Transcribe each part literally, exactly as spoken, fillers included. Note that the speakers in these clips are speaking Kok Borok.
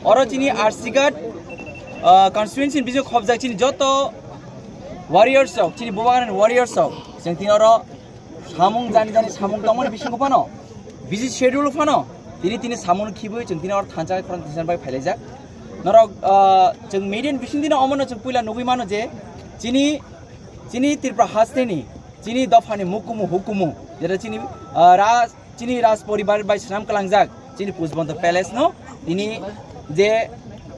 Oro chini Arsighat, ah, constituency ni bising khobjak chini joto warriors rok, chini Bubagrani warriors rok, chwng tini oro samung jani jani samung tongmani bisingo phano, busy schedule phano, tini tini samung khibui chwng tini oro thansa khorang thansa bai phailaijak. Norok, ah, chwng media ni bising dino omono chwng puila nugui mano je chini, chini Tripura hasteni, chini dophani mukumu hukumu, jeta chini, ah, Raj, chini Raj poribar bai swnam kalangjak, chini Pushbondor Palace no, tini je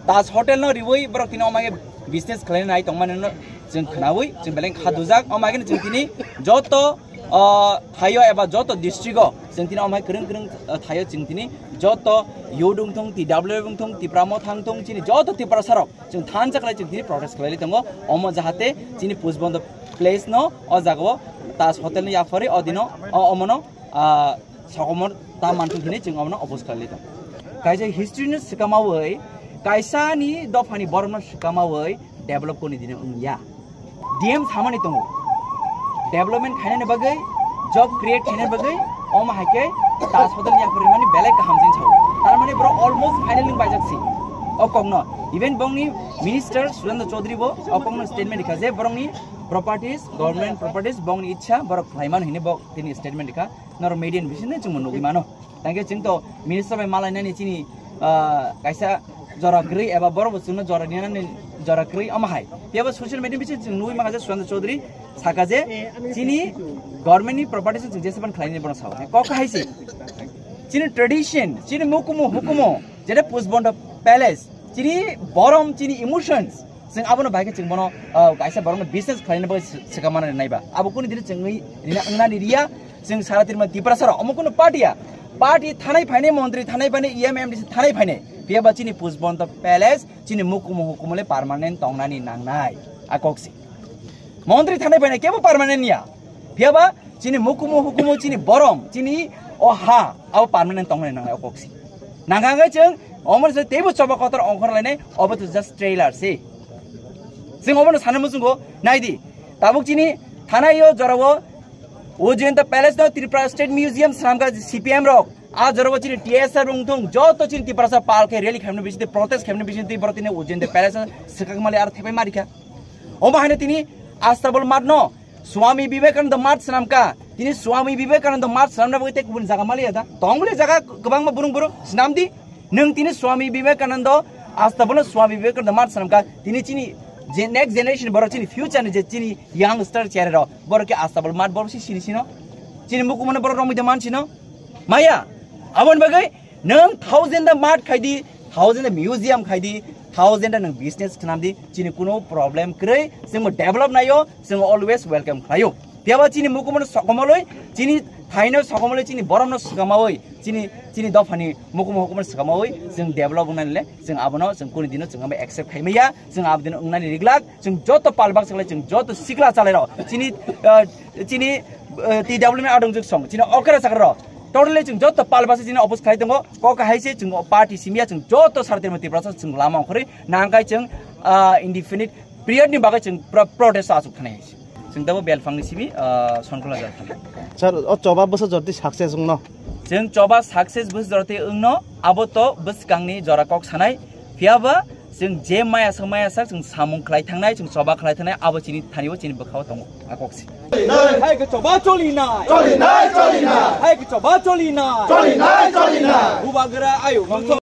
Taj Hotel no riwi borok tini omage business khlaina nai tongmani no chwng khnawi, chwng beleng kha dujak, omage no chwng tini joto, ah, thaio eba joto district o chwng tini omai kwrwng kwrwng, ah, thaio chwng tini joto youth wngthung, T W F wngthung, Tipra Motha wngthung, chini joto Tiprasa rok chwng thansa khlai chwng tini protest khlailai tongo, omo jahate chini Pushbondor Palace no o jaga o Taj Hotel ni yapharwi o dino o omono, ah, sokomor ta manthung hinwi chwng omono oppose khlailai tongo. Kaisa history no swkamawi, kaisa ni dophani borok no swkamawi develop koni dino wngya. D M samani tongo. Development khainani bagwi, job create khainani bagwi, omo hai khe Taj Hotel ni yapharwi mani belai kaham jeng sao. Tar mani borok almost final ni baijak si. O kokno, even bongni minister Surendra Chaudhary bo o kokno statement rikha je borokni properties, government properties, bongni ichha borok khlaimano hinwi bo tini statement rikha. Norok media ni bisingtwi chwngbo nugwi mano. Tangkhe chwng to minister bai malainani chini, ah, kaisa jora kwrwi eba borok bo chwngno jora rinani jora kwrwi omo hai. Phiya bo social media bising chwng nugwi mangkha je Surendra Chaudhary saka je chini government ni property chwng jeseban khlainani bono sao. Kok hai se. Chini tradition, chini mukumu hukumu, jeta Pushbondor Palace, chini borom, chini emotions, chwng abono bai khe chwng bono, ah, kaisa borokno business khlaina bagwi swkang manani naiba. Abo kunu dino chwngwi rina wngnani riya, chwng sara Tripura, Tiprasa rok omo kunu party ya. Party thanai phainai, montri thanai phainai, E M, M D C thanai phainai. Phiya ba chini Pushbondor Palace, chini mukumu hukumu le permanent tongnani nangnai. A kok se. Montri thanai phainai kebo permanent ya. Phiya ba chini mukumu hukumu, chini borom, chini o ha, abo permanent tongnani nangnai o kok se. Nangkha hwnkhe chwng omo se teibo choba kotor ongkhor lainai, obo to just trailer se. Chwng obono sana muchungo, nai di. Tabuk chini thanai o jorao Ujjayanta Palace no Tripura State Museum swnamkha C P M rok. A jorao chini T S R wngthung, joto chini Tiprasa pal khe rally khaimani bisingtwi, protest khaimani bisingtwi borok tini Ujjayanta Palace no swkang mali aro thepai marikha. Omo haino tini Astabal Math no Swami Vivekananda Math swnamkha. Tini Swami Vivekananda Math swnamna bagwi tei kubun jaga maliya da? Tong bole jaga kwbangma burung burung swnam di. Nwng tini Swami Vivekananda, asta bono Swami Vivekananda Math swnamkha. Tini chini je next generation borok chini future ni je chini youngster chera rok. Borok khe Astabal Math borok si sini sino. Chini mukumano borok romwi da man sino. Maya, aboni bagwi nwng thousand da math khai di, thousand da museum khai di, thousand da nwng business khnam di, chini kuno problem kwrwi, chwngbo develop naio, chwng always welcome khlaio. Phiya ba chini mukumano sokomolwi, chini thaino sokomolwi, chini boromno swkamawi, chini, chini dophani mukumu hukumu swkamawi, chwng develop wngnani le, chwng abono, chwng kuni dino, chwng abo accept khai maya, chwng abo dino wngnani riglak, chwng joto palbak chaklai, chwng joto sikla chalairok, chini, ah, chini, eh, T W M adongjwk song, chini okra chakrarok, totally chwng joto palbasa chini oppose khlai tongo, kok hai se chwng party simiya chwng joto sartemo Tiprasa chwng lama ongkhorwi nangkai chwng, ah, indefinite period ni bagwi chwng pro-, protest achuk thanai hai se. Chwng tabo belphang ni simi, ah, Sonkhola jal thanai. Sir, o choba bwsa jorti success wngno? Chwng choba success bwsa jorti wngno, abo to bwskang ni jora kok sanai, phiya ba chwng je maya sak maya sak chwng samung khlai thangnai, chwng choba khlai thangnai, abo chini thani o chini bwkha o tongo, a kok se. Hai khe choba choli nai. Choli nai, choli nai. Hai khe choba choli nai. Choli nai, choli nai. Bubagra ayo.